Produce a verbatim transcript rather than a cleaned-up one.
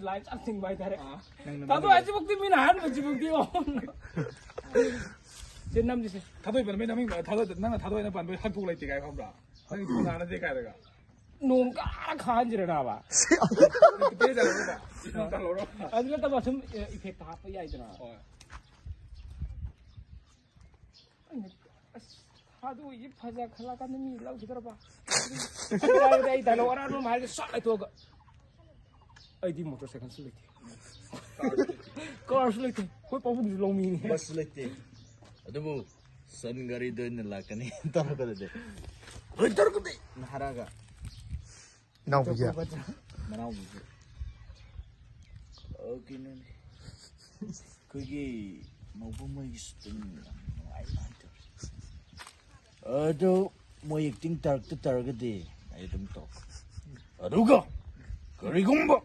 Line ꯆꯞ ꯆꯤꯡꯕ ꯍꯥꯏꯇꯥꯔꯦ꯫ ꯊꯥꯗꯣꯛ ꯍꯥꯏꯁꯤꯃꯛꯇꯤ ꯃꯤꯅ ꯑꯍꯥꯟꯕꯁꯤꯃꯛꯇꯤ ꯑꯣ꯫ ꯁꯤ ꯅꯝꯁꯤꯁꯦ꯫ ꯊꯥꯗꯣꯛꯏꯕ ꯅꯃꯤꯡ ꯅꯃꯤꯡ ꯊꯥꯗꯣꯛ ꯅꯪꯅ ꯊꯥꯗꯣꯛ ꯑꯩꯅ ꯄꯥꯟꯕ ꯍꯛꯇꯣꯛ ꯂꯩꯇꯦ ꯀꯥꯏ ꯈꯪꯕ꯭ꯔꯥ? ꯅꯪ ꯊꯣꯡ ꯍꯥꯟꯅꯗꯦ ꯀꯥꯏꯗꯒ꯫ ꯅꯣꯡ ꯀꯥꯔ ꯈꯥꯍꯟꯁꯤꯔ ꯅꯥꯕ꯫ ꯄꯦꯖꯔꯒ ꯅꯣꯡ ꯇꯥꯍꯜꯂꯧꯔꯣ꯫ ꯑꯗꯨ ꯅꯠꯇꯕ ꯁꯨꯝ ꯏꯐꯦꯛꯇ ꯍꯥꯞꯄ ꯌꯥꯏꯗꯅ꯫ ꯍꯣꯏ꯫ ꯑꯩꯅ ꯑꯁ ꯊꯥꯗꯣꯛꯏꯁꯤ ꯐꯖ ꯈꯜꯂꯛꯀꯥꯟꯗ ꯃꯤ ꯂꯧꯈꯤꯗ꯭ꯔꯕ? ꯑꯩ ꯗꯥꯏꯂꯣꯛ ꯑꯔꯥꯟꯕ ꯑꯃ ꯍꯥꯏꯔꯒ ꯁꯠ ꯂꯩꯊꯣꯛꯑꯒ ꯑꯩꯗꯤ ꯃꯣꯇꯣꯔ ꯁꯥꯏꯀꯜꯁꯨ ꯂꯩꯇꯦ꯫ ꯀꯥꯔꯁꯨ ꯂꯩꯇꯦ꯫ ꯑꯩꯈꯣꯏ ꯄꯥꯕꯨꯡꯁꯨ ꯂꯧꯃꯤꯅꯤ꯫ ꯕꯁꯁꯨ ꯂꯩꯇꯦ꯫ ꯑꯗꯨꯕꯨ ꯁꯟ ꯒꯥꯔꯤꯗ ꯑꯣꯏꯅ ꯂꯥꯛꯀꯅꯤ ꯇꯧꯔꯛꯀꯗꯗꯤ꯫ ꯂꯣꯏ ꯇꯧꯔꯛꯀꯅꯤ ꯅ ꯍꯥꯏꯔꯛꯑꯒ ꯏꯅꯥꯎꯕꯤꯒꯤ꯫ ꯃꯅꯥꯎꯕꯤꯒꯤ꯫ ꯑꯣꯀꯦ, ꯅꯪ ꯑꯩꯈꯣꯏꯒꯤ ꯃꯧꯕ ꯃꯣꯏꯒꯤ ꯁꯨꯇꯤꯡ ꯌꯥꯝ ꯅꯨꯡꯉꯥꯏ ꯅꯨꯡꯉꯥꯏ ꯇꯧꯔꯤ꯫ ꯑꯗꯨ ꯃꯣꯏ ꯑꯦꯛꯇꯤꯡ ꯇꯥꯔꯛꯇ ꯇꯥꯔꯒꯗꯤ ꯑꯩ ꯑꯗꯨꯝ ꯇꯧ꯫ ꯑꯗꯨꯒ ꯀꯔꯤꯒꯨꯝꯕ